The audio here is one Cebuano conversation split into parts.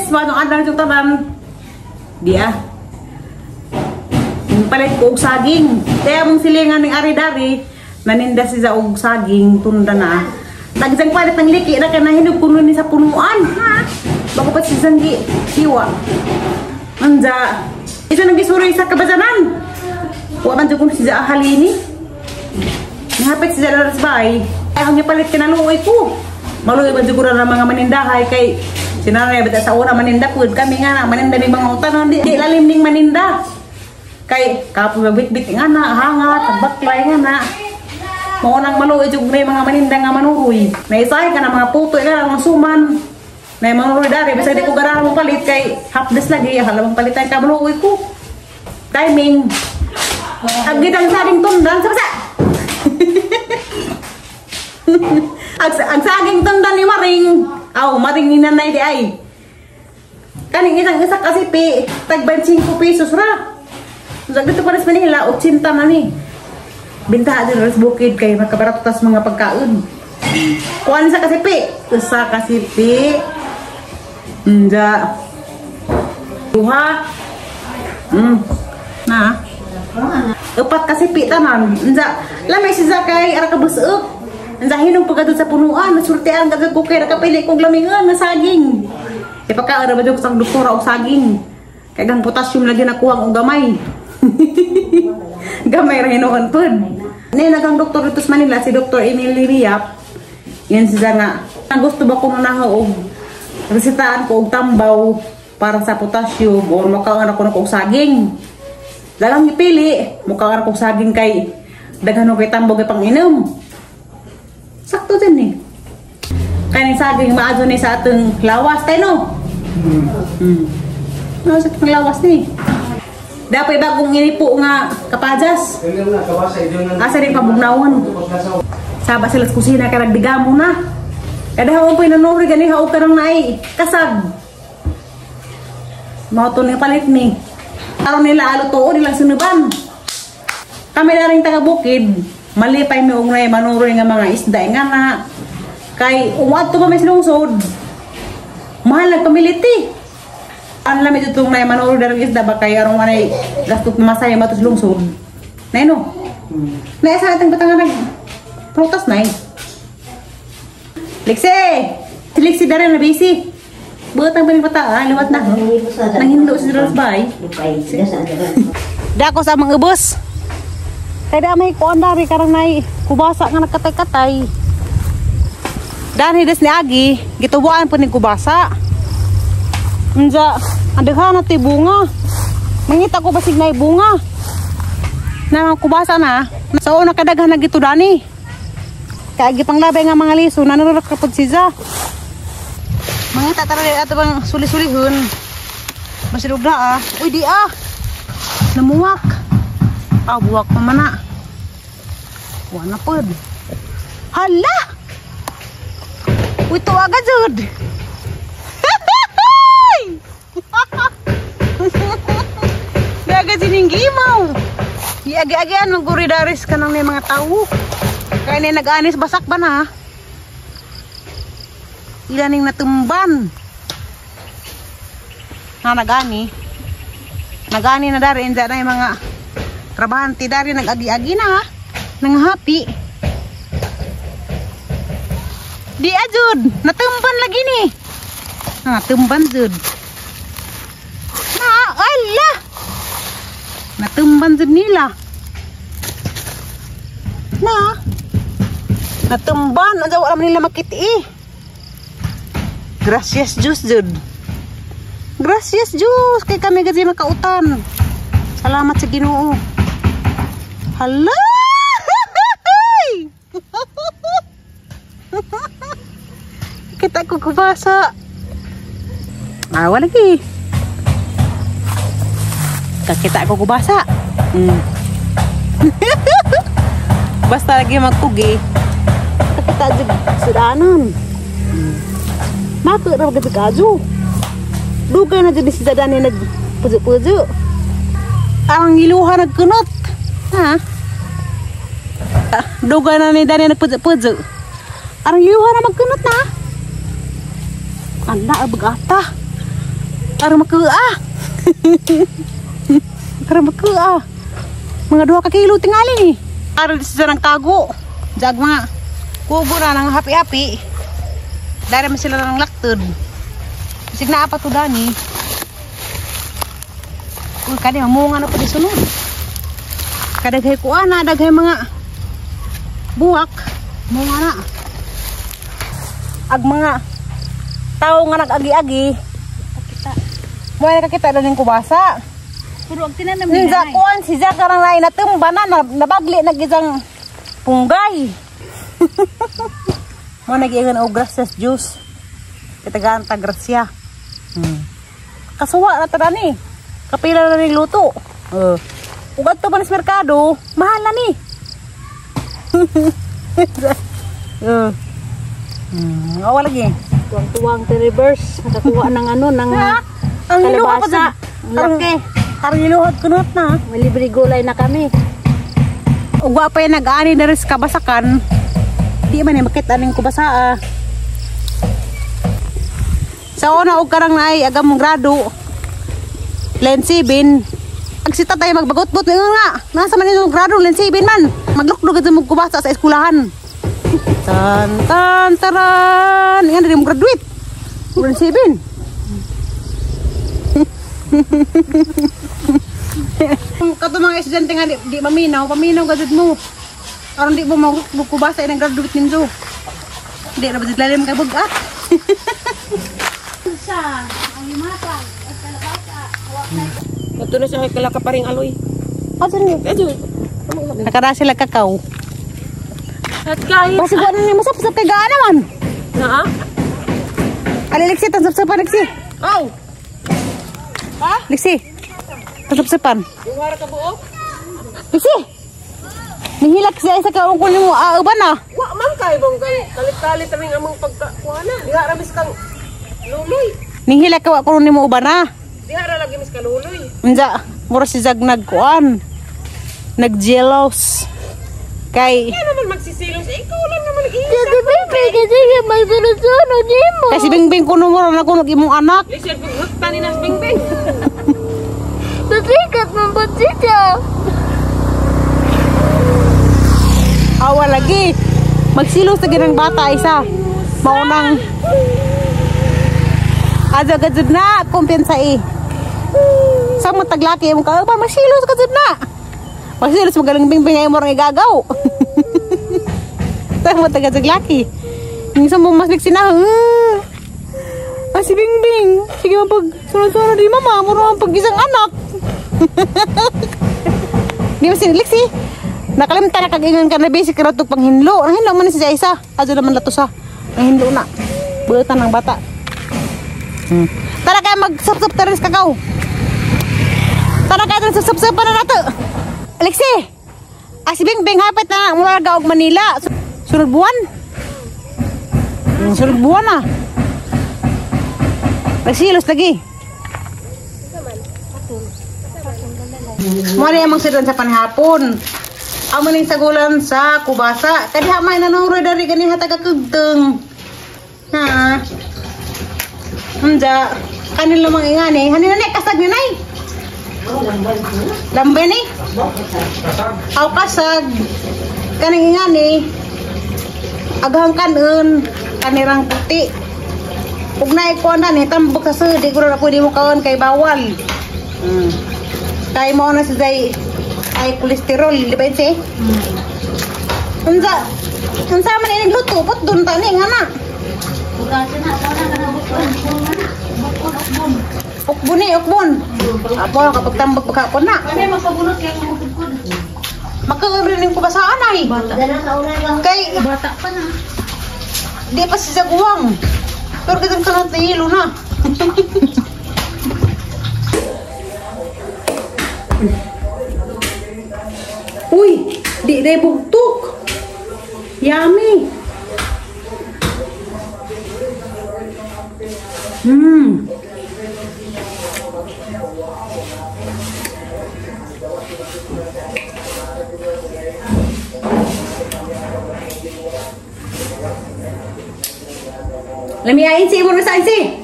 Lunes, mga adlaw itong tanan. Di ah. Palit ko og saging. Kaya mong silingan ng ari-dari, naninda siya og saging, tunda na. Tagsang palit ng liki na kay nahinog kuno ni sa punuan. Ha? Bago pa si Zanggi, hiwa. Anja, isa nang gisuroy sa kabazanan. Wa man jud kun si Halini. Nahapit si Zara bay. Ay ang palit kinaluoy ko. Maluoy man jud na mga manindahay kay sinanay bata sa una maninda pud kami nga na maninda ning mga utanon di, di lalim ning maninda. Kay kapoy magbitbit nga na hangat, baklay nga na. Mao nang maluoy jud na mga maninda nga manuroy. Naisahay ka na mga puto ka na mga suman. Na manuroy dari bisag di ko ganahan mo palit kay half-des lagi halamang palitan ka maluoy ko. Timing. Agitang saging tundan sa basa. Ang saging tundan ni Maring. Aw, Maring ni Nanay di ay. Kaning isang isa kasipi, tag 25 pesos ra. Sa dito pa sa Manila, 80 na ni. Binta din ras bukid kay makabarato tas mga pagkaon. Kuan sa kasipi, usa kasipi. Nja. Duha. Na. Upat kasipi tanan. Nja, lamay si Zakay ara ka busok. Nja hinog pagkadto sa punuan, nasultian ka ko kay nakapili kog lamingan na saging. Ipakaon ra ba jud sa doktora og saging. Kay gang potassium lagi nakuha og gamay. Gamay ra hinuon pud. Ni nagang doktor dito sa Manila si Dr. Emily Riap. Yan siya nga. Ang gusto ba ko na og resetahan ko og tambaw para sa potassium o makaon ako og saging. Dalang ipili, mukhaan ako saging kay daghan kay tambaw kay panginom. Sakto din eh. Kaya ng saging maadyo ni sa atong lawas tayo no? No, sa atong lawas ni. Dapat bagong inipo nga kapajas. Asa rin pabugnawon. Saba sila sa kusina kay nagdigamo na. Kada haon po inanuri gani haog ka nang naay kasag. Mao to ni palit ni. Aron nila alutuon nilang sinuban. Kami na rin taga bukid. Malipay mi og nay manuroy nga mga isda nga na kay umadto pa may lungsod. Mahal nagpamiliti. Ang lamit itong nay manuroy darang isda ba kay aron manay gastot masaya matos lungsod. Nay no. Nay sa atong batangan nag prutas nay. Liksi. Si Liksi dara na busy. Buhat ang baling bata, ah, liwat na. Nanghindo si Rose bay. Dako sa mga ubos. Kaya may kuan dari karang nay kubasa nga nagkatay-katay. Dani des ni Agi, gitubuan po ni kubasa. Unja, ang daghan na to'y bunga. Mangita ko basig nay bunga. Na kubasa na. Sa una kadaghan na gitu dani. Kaya gipanglabay nga mga liso, nanurok ka pod siya. Mangita tara ato bang suli-sulihon. Masilog na ah. Uy di ah. Namuwak. Ah, buwak pa man na. Wala pod. Hala! Uy, tuwa ka jud. Daga sining gimaw. Iagi-agian magguridaris ka nang may mga tao. Kaya na nag-anis basak ba na? Ilan ning natumban. Na nag-ani. Nag-ani na dari inja na yung mga trabahante dari nag-agi-agi na. Nanghapi. Di ajud, natumban lagi ni. Natumban jud. Na Allah. Natumban jud nila. Na. Natumban, unsa wala man nila makiti. Gracias Diyos jud. Gracias Diyos kay kami gadi makautan. Salamat sa Ginoo. Hala! Kita ko kubasa. Awa lagi. Kakita ko kubasa. Basta lagi magkugi. Kakita jud sudanan. Maka ra bagay kaju. Dugay na jud si dadani nagpujo-pujo. Ang iluha nagkunot. Ha? Dugay na ni dani nagpujo-pujo. Ang iluha na magkunot na. Ala bagata. Aron makuha. Aron makuha. Mga 2 ka kilo tingali ni. Aron sa nang tago. Jag mga kugo na nang happy-happy. Dari man sila nang laktod. Bisig naa pa to dani. Uy, kani mamunga na pa di sunod. Kadaghay kuan na, daghay mga buwak, munga na. Ag mga tao nga nag-agi-agi. Kita. Mo ay nakakita na ning kubasa. Pero ang tinanam nila kuan si Jack karang naay natumba na nabagli na gizang punggay. Mo nag-iingon og grasias juice. Kitagaan ta grasya. Kasuwa na ta dani. Kapila na ning luto. Ug adto pa sa merkado, mahal na ni. Awa lagi. Tuwang-tuwang te reverse, nakakuha ng ano ng ang kalabasa. Ang laki. Karang iluhot kunot na. May libre gulay na kami. Ug wa pa nag-ani na rin sa kabasakan. Di man ni makita ning kubasa. Sa una og karang naay agam mong grado. Line 7. Ag sita tayo magbagot-bot nga. Nasa man inyong grado line 7 man. Maglukdog gid mo kubasa sa eskwelahan. Tan tan taran. Ingan diri mo graduate. Line 7. Kato mga estudyante nga di maminaw, paminaw ka jud mo. Aron di mo magkubasa inang graduate ninyo. Di na ba jud lalim kay bug-at. Sa ang imata at kalabasa. Ito na siya kay kalaka pa ring aloy. Asa niyo? Nakara sila kakao. At kahit Basig wa na ni masap-sap kay gaan naman. naa? Ali liksi tan sapsapan liksi. Aw. Ha? Liksi. Sapsapan. Duha ra ka buok? Liksi. Nihilak siya sa kaong kunin mo uban na. Wa man kay bong kalit-kalit ring among pagkakuha na. Diha ra mis kang luloy. Nihilak ka wa kuno nimo uban na. Diha ra lagi mis kaluloy. Unja, mura si Jag nagkuan. Nagjealous. Kay Kaya naman magsisilos, ikaw lang naman nag-iisa. Kasi baby, kasi may sunod-sunod nimo. Kasi Bingbing kuno mo na kuno imong anak. Lisod pag ni nas Bingbing. Nasikat man po siya. Awa lagi. Magsilos na ginang bata isa. Maunang adyo gajud na kumpiyansa eh. Sa mo taglaki imong kauban magsilos ka jud na. Magsilos magaling Bingbing ay mo rang igagaw. Sa mo taglaki. Minsan mo mas liksina. Ah, si Bingbing. Sige mapag sunod-sunod di mama, muro ang pag isang anak. Di mo siniliksi. Nakalimtan na kag-ingan ka na basic ra tug panghinlo. Ang hinlo man si isa. Adyo naman lato sa. Ang hinlo na. Buotan ng bata. Tara kay magsapsap ta rin sa kakao. Tara kay sapsap pa na nato. Alexi. Ah, si Bingbing hapit na mura og Manila. Sunod buwan. Sunod buwan na. Nagsilos lagi. Muna yung magsidan sa panihapon. Amo ning sagulan sa kubasa. Kadiha may nanuroy dari ganiha taga kugtong. Ha. Unja, kanil lamang ingani. Hanin na ni kasag ni nay. Lambay ni. Aw kasag. Kaning ingani. Aghang kanon kanirang puti. Ug naay kuan na ni tambok sa sud, di ko na pwede mo kaon kay bawal. Kay mo na si Zay ay kolesterol, di ba yun? Unsa unsa man ining luto put dun ta ni nga na. Ukbon ni, ukbon. Apo kapag tambok pagkapon na. Kami magpabunot kay magkukod. Magkakaroon rin kubasaan ay. Kay bata pa na. Di pa si Jaguang. Pero kitang kanot na hilo na. Uy, di na bugtok. Yummy. Lamiain si imong sa si.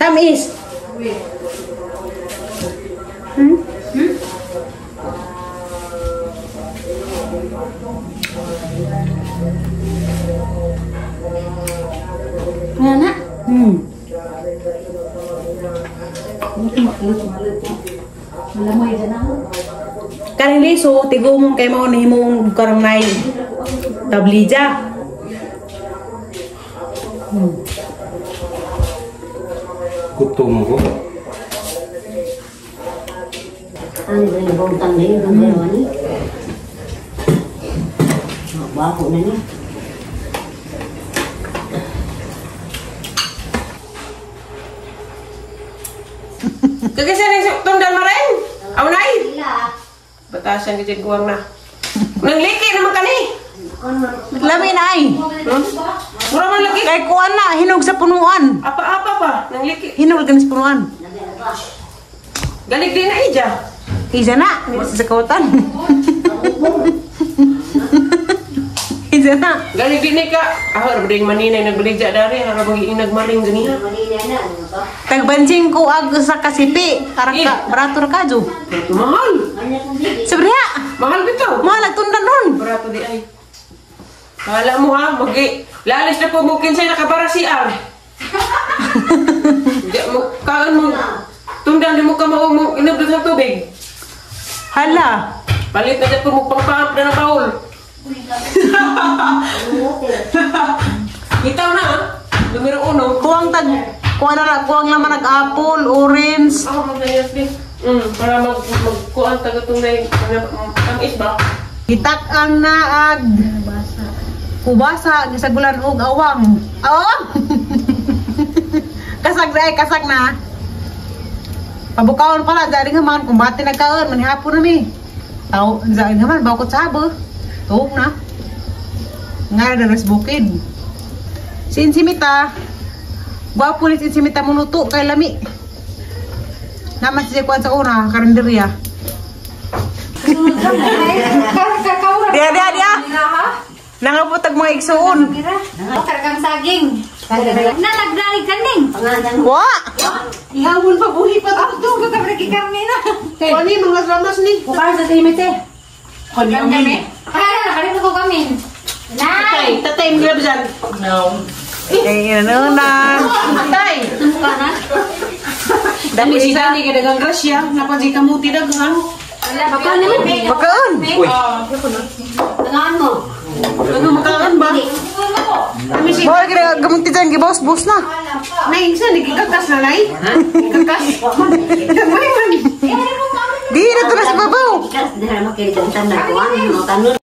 Tamis. Nga na. Kaning liso, tigumong kay mao nahimong karang nay tablija. Gutom ko. Ano ba yung bongtang na yun? Ang ni? Bako na niya. Kagisa na yung tungdan marin. Aw nay. Batasan ka dyan guwang na. Nangliki naman kani. Lami na ay. Mura man lagi. Kay kuan na, hinog sa punuan. Apa-apa pa. Nangliki. Hinog ka sa punuan. Galig din na ija. Isa na, dito sa kawatan. Isa na. Galig din na ka. Ah, rabding maninay nagbaligya dari. Harabang iinag maring ganiha. Tagbansing ko ag sa kasipi. Arang ka, barato ra kadyo. Mahal. Sabriya. Mahal bitaw. Mahal ang tundan ron. Barato di ay. Kala mo ha, lalis na po mo kinsay nakabara CR. Di mo kaan mo tundang di mo ka mao mo inom sa tubig. Hala. Palit na dyan po mo pangpaamp na ng baul. Itaw na ha. Numero 1. Kuwang tag kuwang na kuwang naman nag apple, orange. Ako magnayas din. Para magkuan taga tunay tamis ba? Gitak ang naag. Kubasa gisagulan og awang. Oh. Kasag na ay kasag na. Pabukaon pala dari nga man kumbate nagkaon manihapon na mi. Taw dari nga man bakot sabo. Tuog na. Nga na sa bukid. Si Insimita, gwapo ni si Insimita munuto kay lami. Naman siya kuan sa una, karinderya. Dia dia dia. Nangabot ag mga igsuon. Kargang saging. Nalagdalig kaning. Wa. Ihawon pa buhi pa to. Dugo ka bragi karne na. Kani mga lamas ni. Bukan sa timite. Kani amin. Kaya na kali ko kami. Tatay, tatay mo grab dyan. No. Kay ano na. Tatay. Dami Si isa. Dani kay dagang grasya, napajay kamuti daghang. Baka naman. Bakaon. Uy, Tangaan mo. Ano makaon ba? Boy, kaya gamunti dyan, gibos-bos na. Nay, isa nagikakas na nay. Kakas. Gamay man. Di na to na sa babaw. Ikas na makinig ang tanan ko. Ano, tanon.